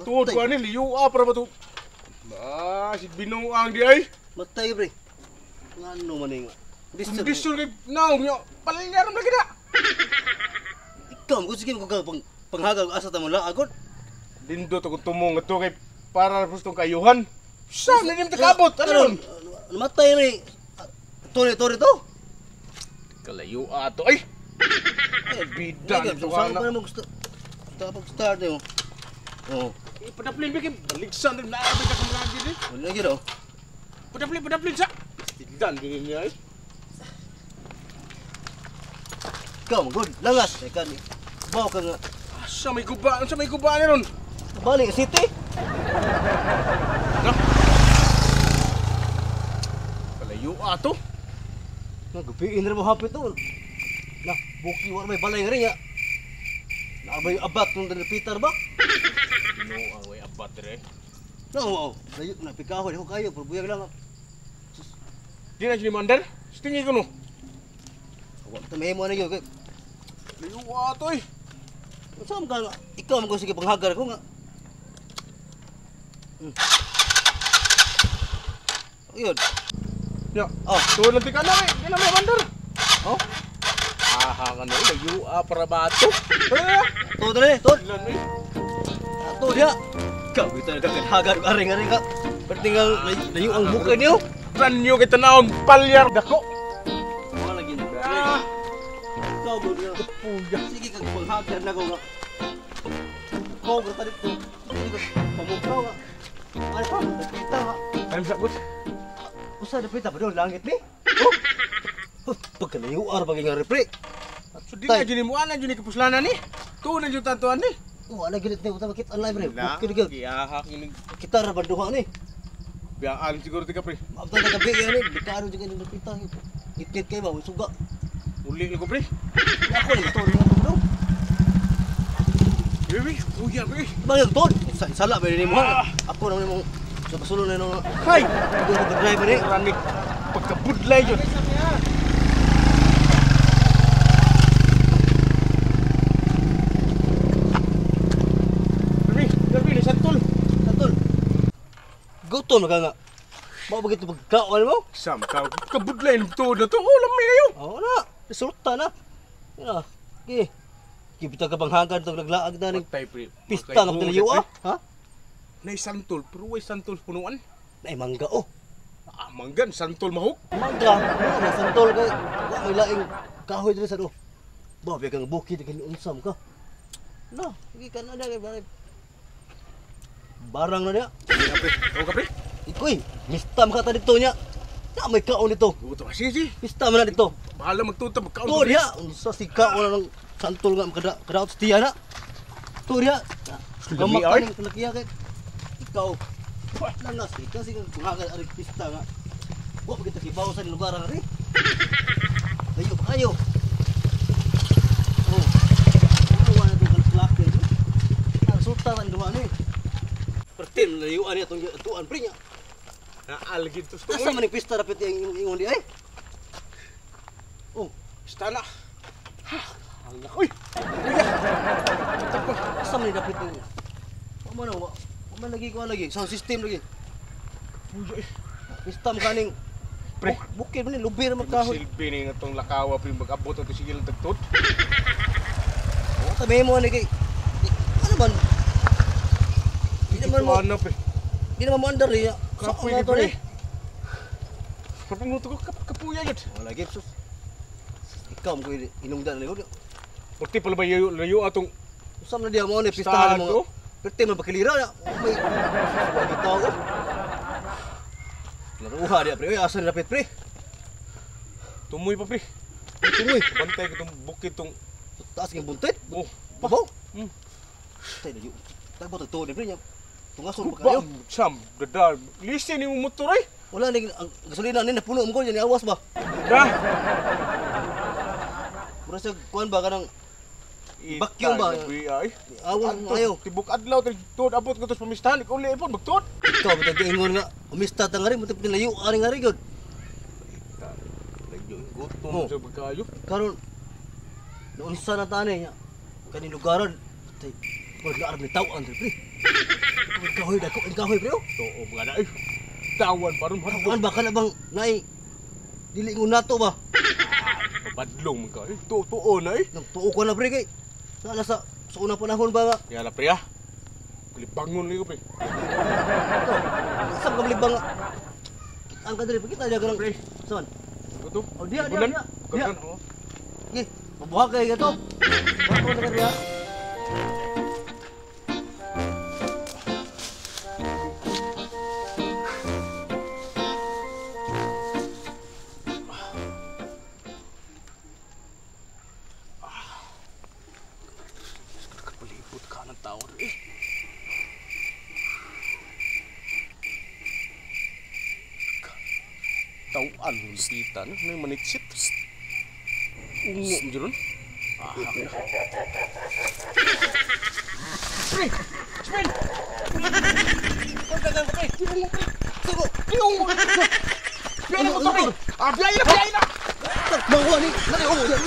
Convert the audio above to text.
Tuod ko ani liyo para ba to? Ah, si binuang di ay. Matay pre. Ngano man nga. Kondisyon kay naong nya. Palyaron lagi na. Ikaw mo sige ko pang panghagal asa ta mo laagod. Lindot akong tumong nga to kay para gustong kayuhan. Sa ni takabot ano? Matay ni. Tore tore to. Kalayo ato ay. Bida nito ka na. Mo gusto. Tapos start mo. Oh. Padaplin ba kay baligsan din na abi ka kamlagi din. Wala gyud oh. Padaplin padaplin sa. Tigdan din niya ay. Ikaw good langas kay kani. Baw ka nga. Sa may guba, sa may guba ni ron. Bali city. Na. Kalayo ato. Nagupiin ra mo hapit to. Na, buki wa may balay nga rin ya. Naabay abat nung dalapitar ba? No, ang way abat dire. No, oh. Layo na pikahoy ko kayo, pero buyag lang. Di na ni Mandar. Stingi ko no. Wa ta mahimo na gyud. Layo ato eh. Unsa man ka ikaw man ko sige panghagar ko nga. Ayun. Ya. Oh, tuod lang tika na eh. Di na may Mandar. Oh. Aha nga no, layo para ba ato? Tuod na eh, tuod. Lan eh. Tuod ya. Ikaw ito nagkakadhagar aring-aring ka. Perti nga layo ang buka niyo. Brand new kay tanawon palyar dako. Wala lagi na. Ikaw gud nga. Puya. Sige kag panghagar na ko nga. Ko gud ta dito. Sige ka pamukaw nga. Ay pa, dapita nga. Ano sa gut? Usa dapita ba doon langit ni? Oh. Pagkalayo ar bagay nga repre. So di na jud mo ana jud ni kapuslanan ni. Tuon na jud tantuan ni. Wala gid ni uta makit online pre. Bukid gyud. Giyahak ini. Kita ra banduha ni. Biyaan siguro tika pre. Maabtan ta gabi yan ni. Bikaano jud kay dapita. Itit kay ba suga. Uli ko pre. Ako ni motor mo to. Bibi, kuya pre. Bagay tol. Sala ba ni mo? Ako na mo sa basulo na no. Hay, ko driver ni. Rani pagkabudlay jud. Bibi, bibi santol. Santol. Gutom ka nga. Mao ba gito pagkaon mo? Sam ka kabudlay ng tuod na to. Oh, lami kayo. Oo na. Resulta na. Ya. Okay. Kibita ka panghagan tong naglaag na ning pista nga tinayo ah. Ha? Nay santol, pero way santol punuan. Nay mangga oh. Ah, manggan santol mahok. Mangga, wala santol kay wa may laing kahoy diri sa do. Ba kang bukid kay unsam ka. Na, sige ka na dai. Barang na niya. Pre, oh ka pre. Ikoy, mista man ka ta dito niya. Na may kaon dito. Gusto ka sige. Pista man na dito. Bahala magtuta magkaon. To diha, unsa si kaon na ng santol nga makadaot sa tiya na. To diha. Gamak ka ning kalakiya kay ikaw. Langas ikaw sige kungagal ari pista nga. Wa pa kita kibaw sa lugar ari. Ayo ayo. Oh. Awa na tong kalaki. Ang sultan ang duha ni. Pertin layuan niya tong atuan pre niya. Naalgid to. Asa man ning pista dapat ingon di ay? Oh, pista na. Ha, ang nakoy. Kuya. Asa man dapat ning? Wa man wa. Wa man lagi ko lagi. Sound system lagi. Puyo eh. Pista man kaning pre. Bukid man ni lubi ra man kahoy. Silbi ni nga tong lakawa pre mag-abot ato sige lang tagtod. Oh, tabi mo ani kay ano man? Di naman mo. Ano pre? Di naman mo andar eh. Kapoy ni pre. Kapungot ko kapuya gyud. Wala gyud sus. Ikaw mo inungdan na yun. Pati pala ba layo atong usam na diha mo ni pistahan mo. Perti man bakilira na. May bitaw ko. Laruha diha pre. Oy asa ni lapit pre? Tumoy pa pre. Tumoy. Bantay ko tong bukid tong taas kay buntit. Oh, babaw. Tay layo. Tagbo to ni pre nya. Tungason pa kayo. Sam, dada. Listen ni motor ay. Wala ni ang gasolina ni napuno mo ko ni awas ba. Da. Mura sa kuan ba kanang vacuum ba? Ay. Awas mo kayo. Tibok adlaw tuod abot ko tos pamistahan ikaw uli ipon magtuod. Ikaw bitag ingon nga umista ta ngari mo layo ari ngari gyud. Layo gutom sa pagkayo. Karon naunsa na tani nya kani lugaran. Tay, wala arab ni taw-an pre. Kahoy dako ang kahoy pre. Tuo mga na eh. Tawan pa ron Tawan ba kana bang naay dili ngon nato ba? Pabadlong man ka eh. Tuo na eh. Nagtuo ko na pre kay. Sana sa unang panahon ba nga? Yala pre ah. Kalibangon lagi ko pre. Sa kabalibang nga. Ang kadiri kita dia kanang Pre. Saan? Ano to? Oh, diya, diya, diya. Diya. Oh. Sige, mabuha kay gato. Buha ko na diya. Kapalipot ka ng tao eh. Tauan mo nakita no? May manitsit. Ungo mo dyan. Ah, pre! Spin! Pre! Di ungo pre! Sugo. Di ungo! Biyahe na mo to pre! Ah, biyahe na! Biyahe na! Manguha ni, nari ungo.